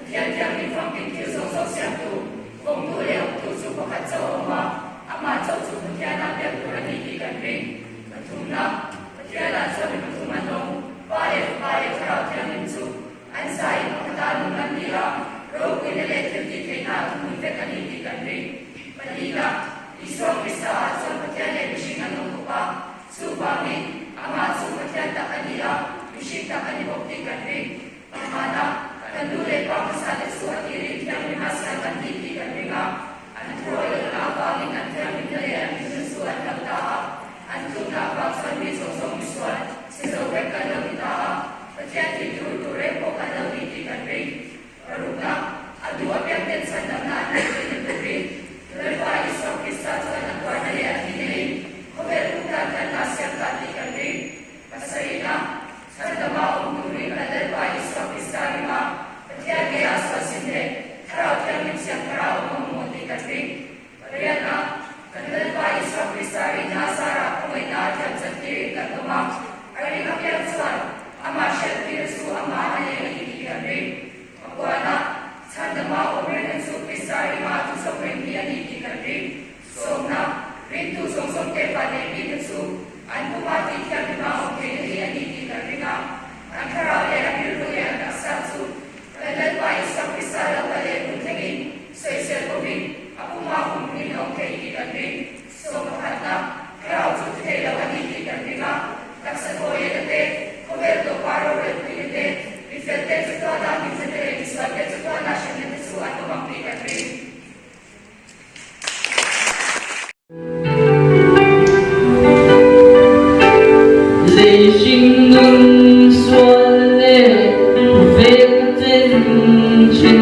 Pathian Thianghlim famkim thil zawng zawng siamtu, vawngtu leh awptu chu pakhat chauh a awm a, amah chauh chu Pathiana biak tur a ni tih kan ring. Pathumna, Pathianah chuan mi pathum an awm, Pa leh Fapa leh Thlarau Thianghlim chu an zaiin pakhata nung an ni a, ropuina leh thil tih theihna a thuhmun vek a ni tih kan ring. Pahnihna, Isua Krista ah chuan Pathian leh mihring an awm bawk a, chuvangin amah chu Pathian tak a ni a, mihring tak a ni bawk tih kan ring. Pahmana, kan nu leh pa hmasa te chu a tir in thianghlim a siam an ni tih kan ring a, an thuawi lohna avangin an thianghlimna leh an hlimna chu an hloh ta a, an tlukna avang chuan mi zawng zawng misual chhe zo vek kan lo ni ta a, Pathian tih tur tur reng pawh kan lo ni tih kan ring. Parukna, a duh apiang ten chhandamna an hmuh theihna turin Lalpa Isua Krista chuan a tuarna leh a thihna in khawvel pum tan tlanna a siam ta tih kan ring. Pasarihna, Chhandama awm turin kan Lalpa Isua Krista ringa Pathian ngeia sualsim leh Thlarau Thianghlim siam thara awm a mamawh tih kan ring. Pariatna, kan Lalpa Isua Krista rinna zarah khawngaihna a thiam chantirin kan awm a, a ring apiang chuan amah hriattir chu amah a nei a ni tih kan ring. Pakuana, Chhandama awm rinna chu Krista ringa a thusawm reng hi a ni tih kan ring. Sawmna, Ringtu zawng zawng te vanneih bikna chu an puma tih thianghlim a awm theihna hi a ni tih kan ring a, an thlarau leh an rilru leh an taksa chu kan Lalpa Isua Krista lo kal leh hun thlengin sawisel bawkin a puma humhmin a awm thei tih kan ring. Sawm pakhatna, thlarau chu thi thei lo a ni tih kan ring a, taksa thaw lehna te, khawvel tawpa rorelpuina te, mifel te chatuana hlimna te leh misual te chatuana hremna te chu an awm ang tih kan ring. Lei hringnun sual leh vel ka chen thin.